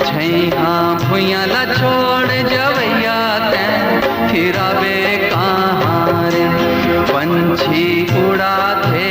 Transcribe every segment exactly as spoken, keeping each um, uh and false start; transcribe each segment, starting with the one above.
छैहा भुइयां ला छोड़ जवैया तैं, फिर आबे कहाँ रे, पंछी उड़ाथे।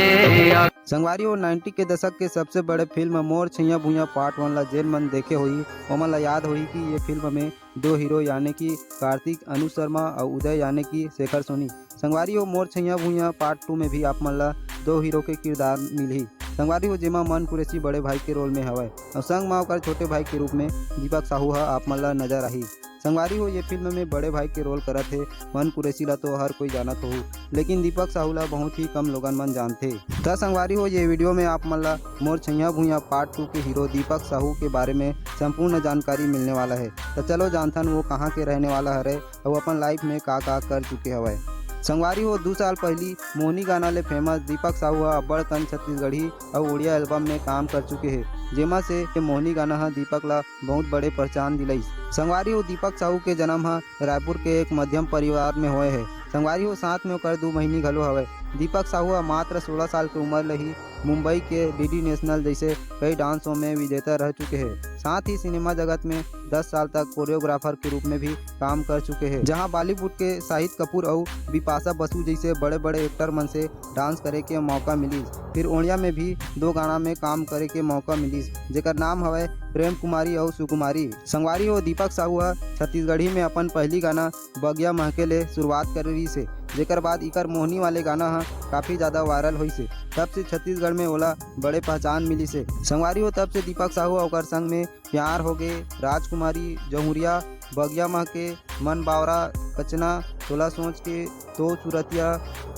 संगवारी हो, नाइंटी के दशक के सबसे बड़े फिल्म मोर छैया भुइयां पार्ट वन ला जेन मन देखे होही, ओमन ला याद होही कि ये फिल्म में दो हीरो यानी कि कार्तिक अनु शर्मा अउ उदय यानी कि शेखर सोनी। संगवारी हो, मोर छैया भुइयां पार्ट टू में भी आप मन ला दो हीरो के किरदार मिलही। संगवारी हो, जेमा मन कुरैशी बड़े भाई के रोल में हवय अउ संग मा ओकर छोटे भाई के रूप में दीपक साहू ह आप मन ला नजर आही। संगवारी हो, ये फिल्म में बड़े भाई के रोल करत हे मन कुरैशी ला तो हर कोई जानत होहू, लेकिन दीपक साहू ला बहुत ही कम लोगन मन जानथे। त संगवारी हो, ये वीडियो में आप मन ला मोर छैया भुइयां पार्ट टू के हीरो दीपक साहू के बारे में संपूर्ण जानकारी मिलने वाला है। त चलो जानथन वो कहाँ के रहने वाला हरे अउ अपन लाइफ में का का कर चुके हवय। संगवारी हो, दू साल पहली मोहनी गाना ले फेमस दीपक साहू ह अब्बड़ कन छत्तीसगढ़ी अउ उड़िया एल्बम में काम कर चुके हे, जेमा से ये मोहनी गाना ह दीपक ला बहुत बड़े पहचान दिलइस। संगवारी हो, दीपक साहू के जन्म ह रायपुर के एक मध्यम परिवार में होए हे। संगवारी हो, साथ में ओकर दू बहिनी घलो हवय। दीपक साहू ह मात्र सोलह साल के उम्र ले ही मुंबई के डीडी नेशनल जैसे कई डांस शो में विजेता रह चुके हैं। साथ ही सिनेमा जगत में दस साल तक कोरियोग्राफर के रूप में भी काम कर चुके हैं, जहां बॉलीवुड के शाहिद कपूर अउ बिपाशा बसु जैसे बड़े बड़े एक्टर मन से डांस करे के मौका मिलिस। फिर ओड़िया में भी दो गाना में काम करे के मौका मिलिस, जेकर नाम हवय प्रेम कुमारी अउ सुकुमारी। संगवारी हो, दीपक साहू ह छत्तीसगढ़ी में अपन पहली गाना बगिया महके ले शुरुआत करे रहिस हे, जेकर बाद इकर मोहनी वाले गाना ह काफी ज्यादा वायरल होइस हे। तब से छत्तीसगढ़ में ओला बड़े पहचान मिलिस हे। संगवारी हो, तब से दीपक साहू अउ ओकर संग में प्यार हो गे, राजकुमारी, जहुरिया, बगिया महके, मन बावरा, कचना, तोला सोच के, तो चुरतिया,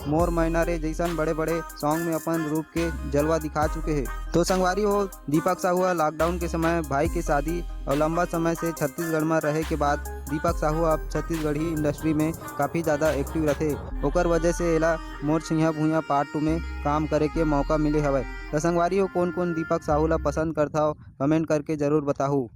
मोर मैना रे जैसन बड़े बड़े सॉन्ग में अपन रूप के जलवा दिखा चुके हे। तो संगवारी हो, दीपक साहू ह लॉकडाउन के समय भाई के शादी और लंबा समय से छत्तीसगढ़ में रहे के बाद दीपक साहू अब छत्तीसगढ़ी इंडस्ट्री में काफी ज्यादा एक्टिव रथे। ओकर वजह से एला मोर छैया भुइयां पार्ट टू में काम करे के मौका मिले हवय। त संगवारी हो, कोन कोन दीपक साहू ला पसंद करथव, कमेंट करके जरूर बताहू।